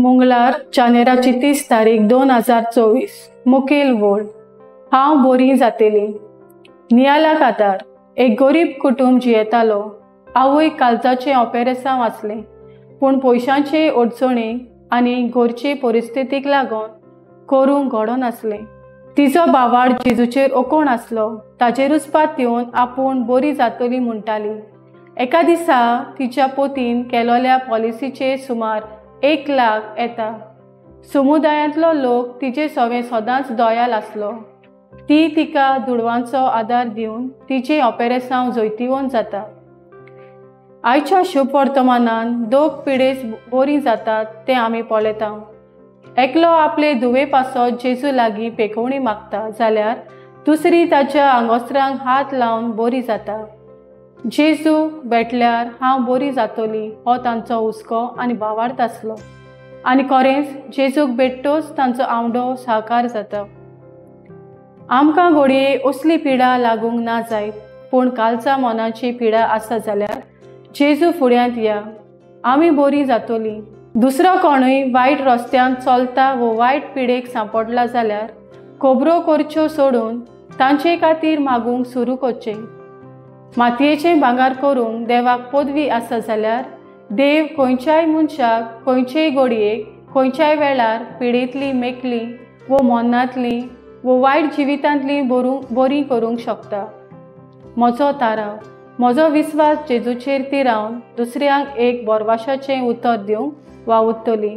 मंगळार जानेराची 30 तारीख 2024. मुखेल वोळ हांव बोरी जातेली. नियालाक आदार. एक गरीब कुटुंब जियेतालो. आवय कालजाचें ऑपेरेसांव आसलें, पूण पयशांचे अडचणीक आनी घरचे परिस्थितीक लागून करूंक घडोनासलें. तिचो बावाड जेजूचेर ओकोण आसलो. ताचेरूच पातयेवन आपूण बरी जातली म्हणटाली. एका दिसा तिच्या पोतीन केलोल्या पॉलिसीचे सुमार 1 लाख येता. समुदायांतलो लोक तिचे सवें सदांच दयाल आसलो. ती तिका दुडवांचो आदार दिवन तिचें ऑपेरेसांव जैतिवंत जाता. आयच्या शुभ वर्तमानान दोग पिडेस बरीं जातात तें आमी पळयता. एकलो आपले धुवे पासत जेजू लागीं पेकोवणी मागता जाल्यार दुसरी ताच्या आंगोस्त्रांक हात लावन बरी जाता. जेजू भेटल्यार हांव बरी जातली हो तांचो हुस्को आनी भावार्थ आसलो. आनी खरेंच जेजूक भेटतोच तांचो आवडो साकार जाता. आमकां घडये असली पिडा लागूंक ना जायत, पूण कालचा मनाची पिडा आसा जाल्यार जेजू फुड्यांत या, आमी बरी जातली. दुसरो कोणूय वायट रस्त्यान चलता वो वायट पिडेक सांपडला जाल्यार खबरो करच्यो सोडून तांचे खातीर मागूंक सुरू करचें. मातयेचें भांगर करूंक देवाक पदवी आसा जाल्यार देव खंयच्याय मनशाक खंयचेय घडयेक खंयच्याय वेळार पिडेंतली मेकली वो मनांतली वो वायट जिवितांतली बरी करूंक शकता. म्हजो ताराव म्हजो विस्वास जेजूचेर तिरावन दुसऱ्यांक एक बोरवाशाचें उतर दिवंक वावुरतली.